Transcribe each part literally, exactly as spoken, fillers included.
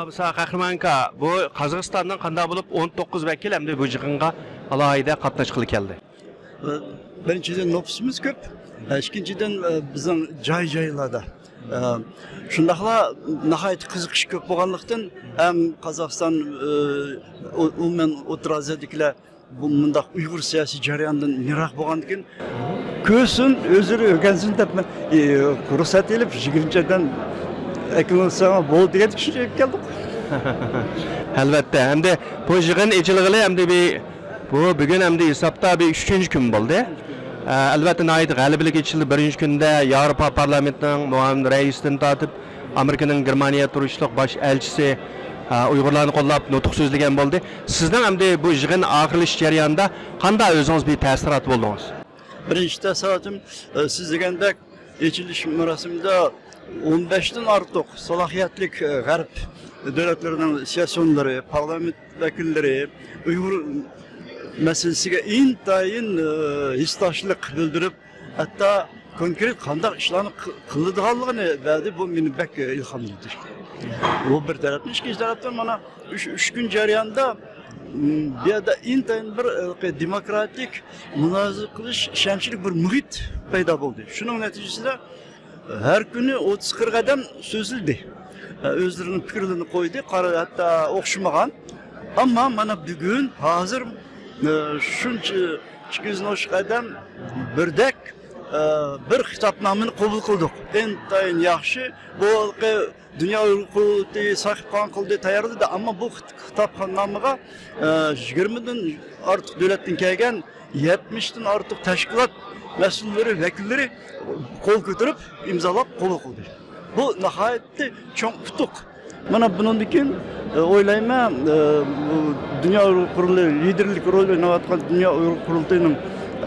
بولسا قەھرىمان ئاكا، بۇ قازاقىستاندىن قانداق بولۇپ ئون توققۇز ۋەكىل ئەمدى بۇ يىغىنغا ئالاھىدە قاتناشقىلى كەلدى؟ بىرىنچىدىن، نوپۇسىمىز كۆپ. ئىككىنچىدىن، بىزنىڭ جاي-جايلاردا، شۇنداقلا ناھايىتى قىزىقىش كۆپ بولغانلىقتىن، ھەم قازاقىستان، ئۇ-، ئومۇمەن ئوتتۇرا ئاسىيادىكىلەر بۇ مۇنداق ئۇيغۇر سىياسىي جەريانىدىن يىراق بولغاندىكىن، كۆرسۇن، ئۆزلىرى ئۆگەنسۇن دەپ، مەن، ئى، رۇخسەت ئېلىپ، يىگىرمە ئادەم ئەكىلىۋالساڭ بولدى دېگەن چۈشەنچىگە كەلدۇق. ئەلۋەتتە، ئەمدى بۇ يىغىن ئېچىلغىلى ئەمدى بىر، بۇ بۈگۈن ئەمدى ھېسابتا بىر ئۈچىنچى كۈن بولدى. ئە، ئەلۋەتتە، ناھايىتى غەلىبىلىك ئېچىلدى. بىرىنچى كۈندە ياۋروپا پارلامېنتىنىڭ مۇئاۋىن رەئىسىدىن تارتىپ، ئامېرىكىنىڭ گېرمانىيە تۇرۇشلۇق باش ئەلچىسى، ئە، ئۇيغۇرلارنى قوللاپ نۇتۇق سۆزلىگەن بولدى. سىزنىڭ ئەمدى بۇ يىغىن ئاخىرلىشىش جەريانىدا قانداق ئۆزىڭىز بىر تەسىرات بولدىڭىز؟ بىرىنچى تەسىراتىم، ئە، سىز دېگەندەك، ئېچىلىش مۇراسىمىدا ئون بەشتىن ئارتۇق سالاھىيەتلىك، ئە، غەرب دۆلەتلىرىنىڭ سىياسىيونلىرى، پارلامېنت ۋەكىللىرى ئۇيغۇر مەسىلىسىگە ئىنتايىن، ئە، ھېسداشلىق بىلدۈرۈپ، ھەتتا كونكرېت قانداق ئىشلارنى قى-، قىلىدىغانلىقىنى بەردى. بۇ مېنى بەك ئىلھاملاندۇردى. بۇ بىر تەرەپتىن، ئىككىنچى تەرەپتىن مانا ئۈچ، ئۈچ كۈن جەريانىدا، م، بۇ يەردە ئىنتايىن بىر، ئە، دېموكراتىك مۇنازىرە قىلىش ئىشەنچلىك بىر مۇھىت پەيدا بولدى. شۇنىڭ نەتىجىسىدە ھەر كۈنى ئوتتۇز قىرىق ئادەم سۆزلىدى. ئۆزلىرىنىڭ پىكىرلىرىنى قويدى، قارا-، ھەتتا ئوخشىمىغان. ئەمما مانا بۈگۈن، ھازىر، ئە، شۇنچە ئىككى يۈزدىن ئوشۇق ئادەم بىردەك، ئە، بىر خىتابنامىنى قوبۇل قىلدۇق. ئىنتايىن ياخشى. بۇ ھېلىقى دۇنيا ئۇيغۇر قۇرۇلتىيى ساھىبخان قىلدى، تەييارلىدى، ئەمما بۇ خىت-، خىتابنامىغا، ئە، يىگىرمىدىن ئارتۇق دۆلەتتىن كەلگەن يەتمىشتىن ئارتۇق تەشكىلات مەسئۇللىرى، ۋەكىللىرى قول كۆتۈرۈپ، ئىمزالاپ قوبۇل قىلدى. بۇ ناھايىتى چوڭ ئۇتۇق. مانا بۇنىڭدىن كېيىن، ئە، ئويلايمەن، ئە، بۇ دۇنيا ئۇيغۇر قۇرۇلتىيى، لىدېرلىك رول ئويناۋاتقان دۇنيا ئۇيغۇر قۇرۇلتىيىنىڭ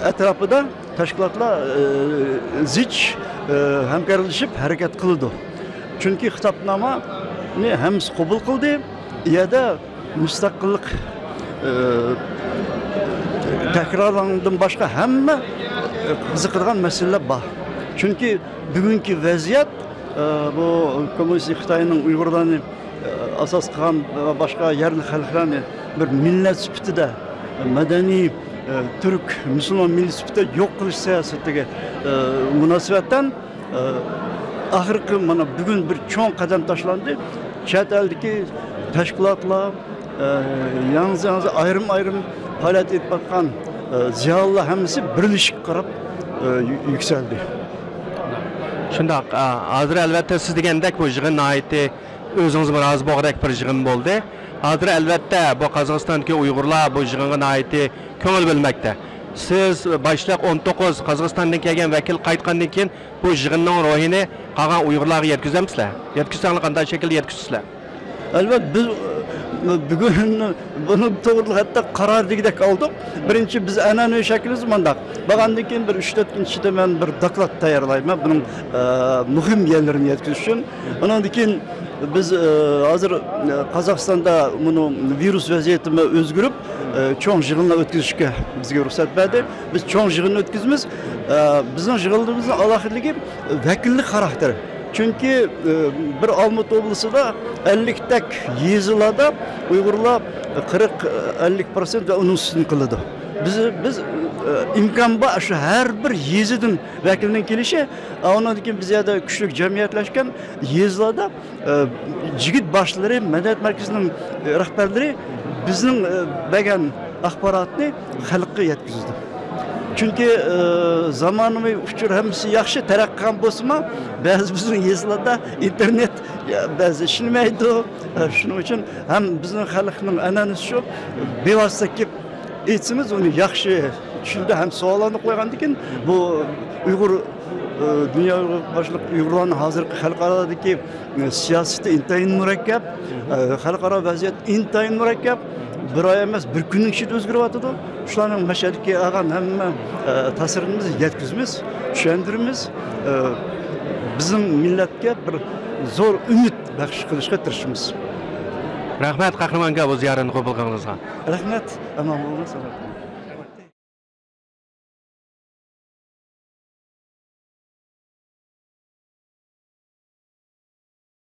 ئەتراپىدا تەشكىلاتلار، ئە، زىچ، ئە، ھەمكارلىشىپ ھەرىكەت قىلىدۇ. چۈنكى خىتابنامىنى ھەممىسى قوبۇل قىلدى. ئۇ يەردە مۇستەقىللىق، ئى، تەھرىرلىرىدىن باشقا ھەممە، ئى، قىزىقىدىغان مەسىلىلەر بار. چۈنكى بۈگۈنكى ۋەزىيەت، ئى، بۇ كوممۇنىست خىتاينىڭ ئۇيغۇرلارنى، ئى، ئاساس قىلغان ۋە باشقا يەرلىك خەلقلەرنى بىر مىللەت سۈپىتىدە، مەدەنىي، ئى، تۈرك، مۇسۇلمان مىللىتى سۈپىتىدە يوق قىلىش سىياسىتىگە، ئى، مۇناسىۋەتەن، ئاخىرقى مانا بۈگۈن بىر چوڭ قەدەم تاشلاندى. چەت ئەلدىكى تەشكىلاتلار، ياڭزى-ياڭزى ئايرىم-ئايرىم پائالىيەت ئېلىپ ئاتقان زىيالىيلار ھەممىسى بىرلىشىشكە قاراپ يۈكسەلدى. شۇنداق، ھازىر ئەلۋەتتە سىز دېگەندەك بۇ يىغىن ناھايىتى ئۆزىڭىزمۇ رازى بولغۇدەك بىر يىغىن بولدى. ھازىر ئەلۋەتتە بۇ قازاقىستاندىكى ئۇيغۇرلار بۇ يىغىنغا ناھايىتى كۆڭۈل بۆلمەكتە. سىز باشلىق ئون توققۇز قازاقىستاندىن كەلگەن ۋەكىل قايتقاندىن كېيىن بۇ يىغىننىڭ روھىنى قالغان ئۇيغۇرلارغا يەتكۈزەمسىلەر؟ يەتكۈزسەڭلار قانداق شەكىلدە يەتكۈزىسىلەر؟ ئەلۋەتتە، بىز، ئە، بۈگۈن بۇنىڭ توغرىلىق ھەتتا قارار دېگۈدەك ئالدۇق. بىرىنچى، بىز ئەنئەنىۋى شەكلىمىز مۇنداق. بارغاندىن كېيىن بىر ئۈچ تۆت كۈن ئىچىدە مەن بىر دوكلات تەييارلايمەن، بۇنىڭ، ئە، مۇھىم يەرلىرىنى يەتكۈزۈش ئۈچۈن. ئۇنىڭدىن كېيىن بىز، ئە، ھازىر، ئە، قازاقىستاندا بۇنىڭ ۋىرۇس ۋەزىيىتىمۇ ئۆزگىرىپ، ئە، چوڭ يىغىنلار ئۆتكۈزۈشكە بىزگە رۇخسەت بەردى. بىز چوڭ يىغىن ئۆتكۈزىمىز. ئە، بىزنىڭ يىغىنىمىزنىڭ ئالاھىدىلىكى ۋەكىللىك خاراكتېرى. چۈنكى، ئە، بىر ئالمۇتا ئوبلىسىدا ئەللىكتەك يېزىلاردا ئۇيغۇرلار قىرىق، ئەللىك پىرسەنت ۋە ئۇنىڭ ئۈستىنى قىلىدۇ. بىز، بىز، ئە، ئىمكان بار شۇ ھەر بىر يېزىدىن ۋەكىلنىڭ كېلىشى، ئە، ئۇنىڭدىن كېيىن بىز يەردە كۈچلۈك جەمئىيەتلەشكەن يېزىلاردا ئە، يىگىت باشلىرى، مەدەنىيەت مەركىزىنىڭ، ئە، رەھبەرلىرى بىزنىڭ، ئە، بەرگەن ئاخباراتنى خەلققە يەتكۈزىدۇ. چۈنكى، ئە، زامانىۋى ئۇچۇر ھەممىسى ياخشى، تەرەققىي قىلغان بولسىمۇ، بەزى بىزنىڭ يېزىلاردا ئىنتېرنېت، يا، بەزى ئىشلىمەيدۇ. ئە، شۇنىڭ ئۈچۈن ھەم بىزنىڭ خەلقنىڭ ئەنئەنىسى شۇ، بىۋاسىتە كېلىپ ئېيتسىمىز، ئۇنى ياخشى چۈشىنىدۇ ھەم سوئاللارنى قويغاندىكىن، بۇ ئۇيغۇر، ئە، دۇنيا ئۇيغۇر باشلىق ئۇيغۇرلارنىڭ ھازىرقى خەلقئارادىكى، ئە، سىياسىتى ئىنتايىن مۇرەككەپ، ئە، خەلقئارا ۋەزىيەت ئىنتايىن مۇرەككەپ، بىر ئاي ئەمەس، بىر كۈننىڭ ئىچىدە ئۆزگىرىۋاتىدۇ. شۇلارنىڭ مەشەدىكى ئالغان ھەممە، ئە، تەسىرىمىزنى يەتكۈزىمىز، چۈشەندۈرىمىز. ئە، بىزنىڭ مىللەتكە بىر زور ئۈمىد بەخش قىلىشقا تىرىشىمىز. رەھمەت، قەھرىمان ئاكا، بۇ زىيارەتنى قوبۇل قىلغىنىڭىزغا. رەھمەت، ئامان بولۇڭ، سالامەت بولۇڭ.